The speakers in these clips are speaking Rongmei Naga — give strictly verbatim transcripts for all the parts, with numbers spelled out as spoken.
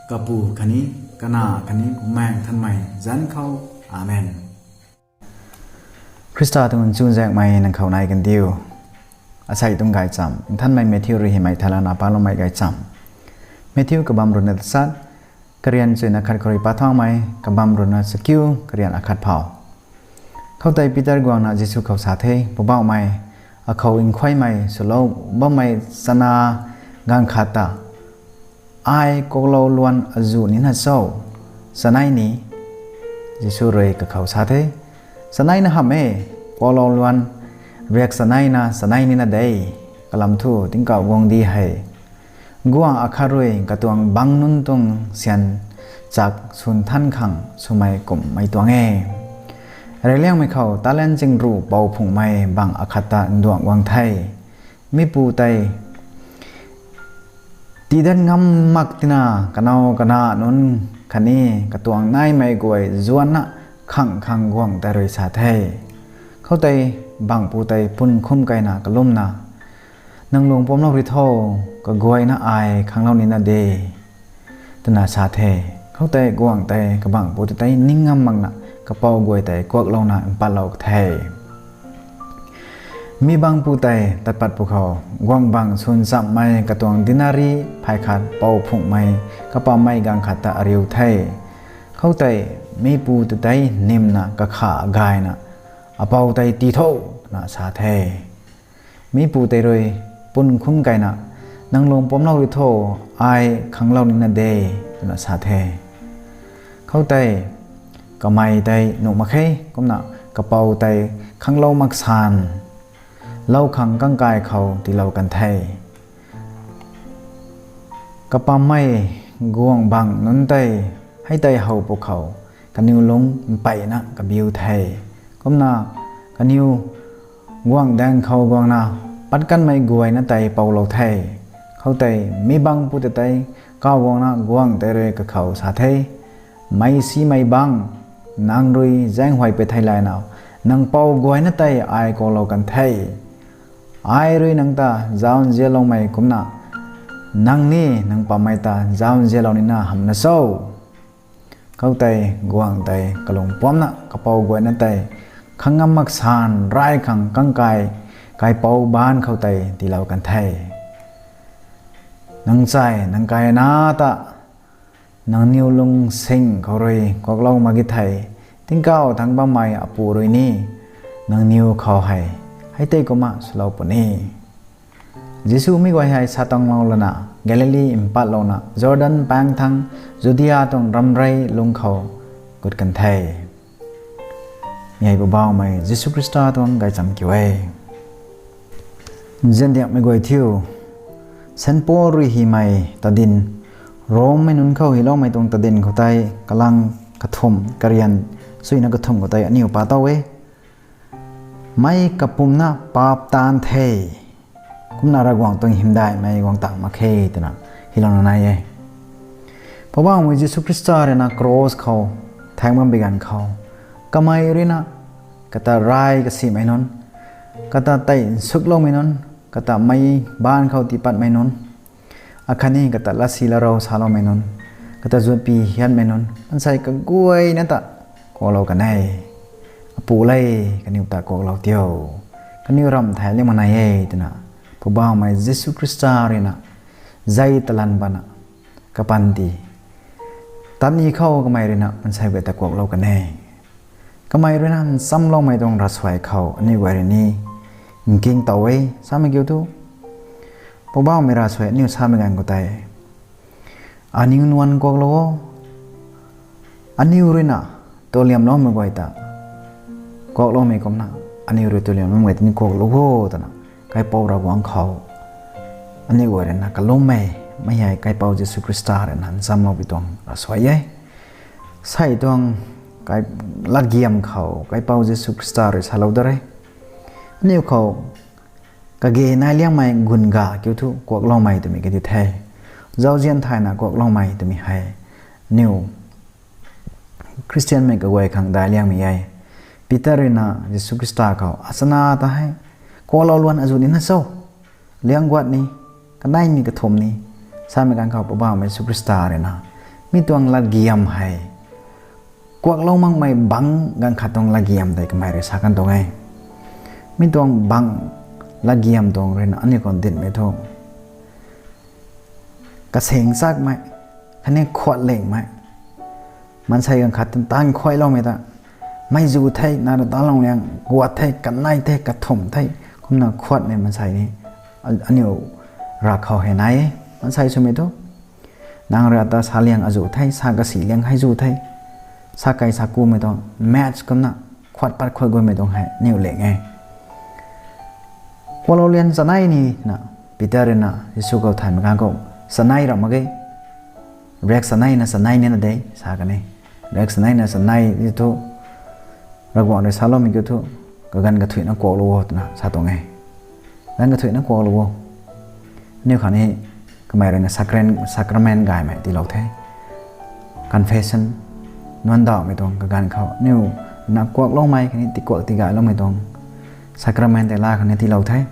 Kapu khatni, Kanac khatni Bumaengh Nthanmei zanc khou. Amen. Khrista tuang chuzaenghmei nang khou nai kandiu. Asei tuang gaychamv, Nthanmei Matthew rui hymei thaylana paloumei gaychamv. Matthew kabamv ruhna tachat, karian chuina khat khou rui pat thaumei, kabamv ruhna chakiu, karian akhat phou. Khoutei Peter guangna Jisu khou sa the, Poubauhmei, akhou nkhuaimei swlou bammei chana gaanv khat ta ai kuaklou luan azuh nina cho? Chanei ni? Jisu rui kakhou sa the, Chanei na hamh e, kuaklou luan riak chaneina chanei nina de. Kalam thu tingkauh guangcdic hei guangh akhat rui katuang bangc nunc tuang syan chak swn than khang swmei kumhmei tuang e. Reyliangmei khou talent chingruh pou phunghmei bangc akhat ta nduangc guang the. Mipu tei tiidat ngam mak tina kanow kanac nunc khatni katuang naimei guay zuanna khang khang guangh tei rui sa the. Khoutei bangcpu tei pun khum keyna kalumna, Nang lung puamclou rui tho, kaguayna ai khanglou nina de, twna sa the. Khoutei guangh tei kabangcpu ta tei ning ngam makna kapou guay tei kuaklouna mpatlou the. Mi bangcpu tei tat pat pwkhou, guangh bangc swn chamhmei katuang denari phay khat pou phunghmei kapammei gaanv khat ta ariu the. Khoutei mipu ta tei nymna kakha gayna, Apou tei tii tho, twna sa the. Mipu tei rui pun khum keyna, Nang lung puamclou rui tho, ai khanglou nina de, twna sa the. Khoutei kamei tei nuh mak khe, kumna kapou tei khanglou mak san, lou khang kangkai khou tiilou kan the. Kapammei guangh bangc nunc tei hei tei how pwkhou, kaniw lungc mpeyna kabiu the. Kumna kaniw guangh daeng khou guangna pat kanmei guayna tei poulou the. Khoutei mi bangcpu ta tei kaw guangna guangh tei rui kakhou sa the, Meic simei bangc, nang rui zaenghuay pei thei layna, nang pou guayna tei ai kuaklou kan the. Ai rui nang ta zauc nzianloumei kumna, nang ni nang pammei ta zauc nzianlou nina hamhna cho? Khoutei guangh tei kalung puamcna kapou guayna tei khang ngam mak san ray khang kangkai kaipouc baanc khou tei tiilou kan the. Nang chai nang kaina ta nangniw lungsing khou rui kuaklou mak ge thei, tingkauh thangc bammei Apu rui ni nangniw khou hei hei tei kumna swlou puni. Jisu mi guay hei sa tanglou lana Galili mpatlouna Jordan paengc thangc Judia tuang ramrey lung khou gut kan the. Mi hei Poubauhmei Jisu Khrista tuang gaychamv kiu e. Nziandiakmei guay thiu, Saint Paul rui hymei tadin, Rommei nunc khou hyloumei tuang tadin khou tei kalang kathumh karian suina kathumh khou tei aniu pa tow e. Meic kapumcna paap taanv the, kumna Ravguangc tuang hymdaihmei guang tang mak khe, twna hylouna nai e. Poubauhmei Jisu Khrista rui na cross khou thaeng bam bi ganv khou, kamei rui na kata ray kasimei nunc, kata tei nsukloumei nunc, kata meic baanc khou tiipatmei nunc, akhatni kata latsi latrou saloumei nunc, kata zuatpi hianmei nunc, maansei kaguayna ta kuaklou kan e. Apu le, kaniw ta kuaklou tio, kaniw ramh thay liang mak nai e, twna Poubauhmei Jisu Khrista rui na zei talan bana kapanty tat ni khou kamei rui na maansei guay ta kuaklou kan e. Kamei rui na nchamloumei tuang ravsuai khou aniu guay rui ni nking tow e, samei kiu thu, Poubauhmei ravsuai aniu samei ganv khou tei, aniu nuan kuaklou o, aniu rui na tuliamloumei guay ta kuakloumei kumna, aniu rui tuliamloumei guay ta ni kuaklou o, twna Kaipouc Ravguangc khou aniu guay rui na kalummei, mei hei Kaipouc Jisu Khrista rui na nchamlou bi tuang ravsuai e. Sei tuang kai, latgiam khou Kaipouc Jisu Khrista rui salou da re. Aniu khou kage nai liangmei gun ga kiu thu kuakloumei twmei kadi the. Zauzian thayna kuakloumei twmei hei aniu Khristianmei kaguay khang daic liangmei e. Peter rui na Jisu Khrista khou, Achana ta hei kuaklou luan azuh nina cho? Liang guat ni, kaneimei kathumh ni, samei ganv khou Poubauhmei Jisu Khrista rui na Mi tuang latgiam hei kuaklou makmei bangc ganv khat tuang latgiam tei kamei rui sa kan tuang e. Mi tuang bangc latgiam tuang ruina aniu khang dinhmei thu kasing chakmei khatni khuat lingmei, maansei ganv khat tan taanv khuayloumei ta, mei zu the, nang rui ta lung liang guat the, kanei the, kathumh the, kumna khuatmei maansei ni aniu ravkhou hei nai e. Maansei swmei thu nang rui ata sa liang azu the, sa kasi liang hei zu the, sa kai sa kumei tuang match kumna khuat pat khuat guaymei tuang hei aniu ling e. Kuaklou lian chanei ni na, Peter ruina Jisu khou thaymei ganv khou, chanei ram mak ge, riak chanei na chanei ni na de sa kan e. Riak chanei na chanei ti thu, Ravguangc rui saloumei kiu thu, kaganv kathuicna kuaklou o twna sa tuang e. Ganv kathuicna kuaklou o. Aniu khang ni kamei ruina sacrament, sacrament gaymei tiilou the. Confession, nuancdauhmei tuang kaganv khou aniu na kuakloumei khatni tikuak tigayloumei tuang sacrament tei la khang ni tiilou the.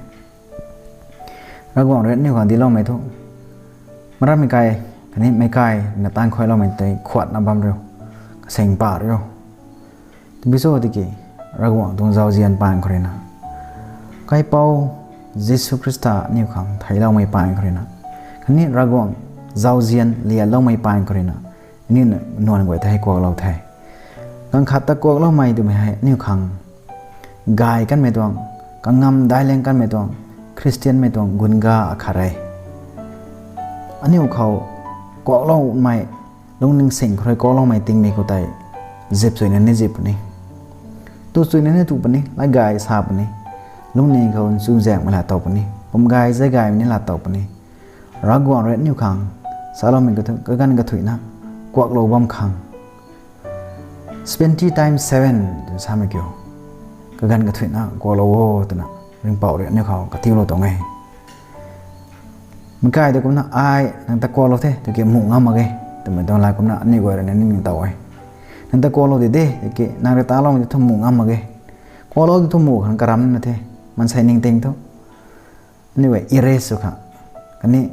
Ravguangc rui aniu khang dincloumei thu, marammei kai khatni meic kai na taanv khuayloumei tei khuatna bam riu, kasing pa riu. Tabui cho tiki, Ravguangc tuang zauzian paan khou ruina, Kaipouc Jisu Khrista aniu khang theicloumei paan khou ruina, khatni Ravguangc zauzian lianloumei paan khou ruina, aniu nuan guay ta hei kuaklou the. Ganv khat ta kuakloumei twmei hei aniu khang gay kanmei tuang, kangam daic liang kanmei tuang, Khristianmei tuang gunga akhat e. Aniu khou kuakloumei, lungning sing khou rui kuakloumei tingmik khou tei zip suina ni zip puni, tu suina ni tu puni, lat gay sa puni, lungning khou nchuzaenghmei lat tow puni, pum gay zay gaymei ni lat tow puni. Ravguangc rui aniu khang saloumei kiu thu, kaganv kathuicna kuaklou bam khang, seventy times seven twna samei kiu, kaganv kathuicna kuaklou o twna Ringhpouc rui aniu khou katiulou tuang e. Meic kai ta kumna, ai nang ta kuaklou the tiki muh ngam mak ge twmei tuang lat kumna aniu guay ruina ning tow e. Nang ta kuaklou di de tiki nang rui taloumei thu muh ngam mak ge. Kuaklou di thu muh khang karam na the, maansei ningting thu aniu guay erase sw khang, khatni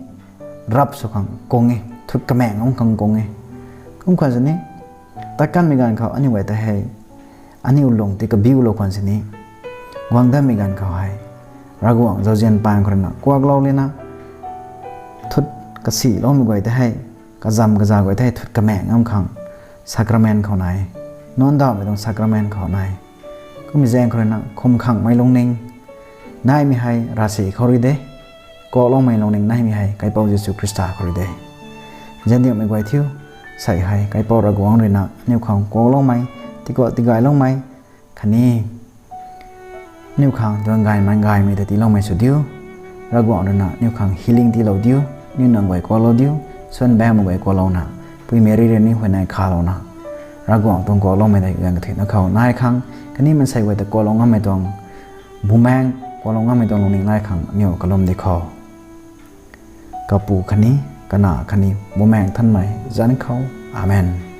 rap sw khang kung e, thut kamaeng ngam khang kung e. Kum khwan sini, tat kanmei ganv khou aniu guay ta hei, aniu lung ti kabiulou khwan sini, guang datmei ganv khou hei, Ravguangc zauzian paan khou ruina kuaklou lana, thut kasiloumei guay ta hei, kazam kaza guay ta hei thut kamaeng ngam khang sacrament khou nai, nuancdauhmei tuang sacrament khou nai. Kummei zaeng khou ruina khum khangmei lungning naimei hei ravsic khou rui de, kuakloumei lungning naimei hei Kaipouc Jisu Khrista khou rui de. Zandiuhmei guay thiu, sei hei Kaipouc Ravguangc ruina aniu khang kuakloumei, tikuak tigayloumei, khatni aniu khang tuang gayman gaymei ta tiiloumei sw diu. Ravguangc ruina aniu khang healing tiilou diu, aniu nang guay kuaklou diu, suan bammei guay kuaklouna, Pui Meri rui ni huayney khalouna, Ravguangc tuang kuakloumei tei ganv kathuicna khou nai khang, khatni maansei guay ta kuaklou ngammei tuang, Bumaengh kuaklou ngammei tuang lungning nai khang aniu kalum di khou. Kapu khatni, Kanac khatni, Bumaengh Nthanmei zanc khou. Amen.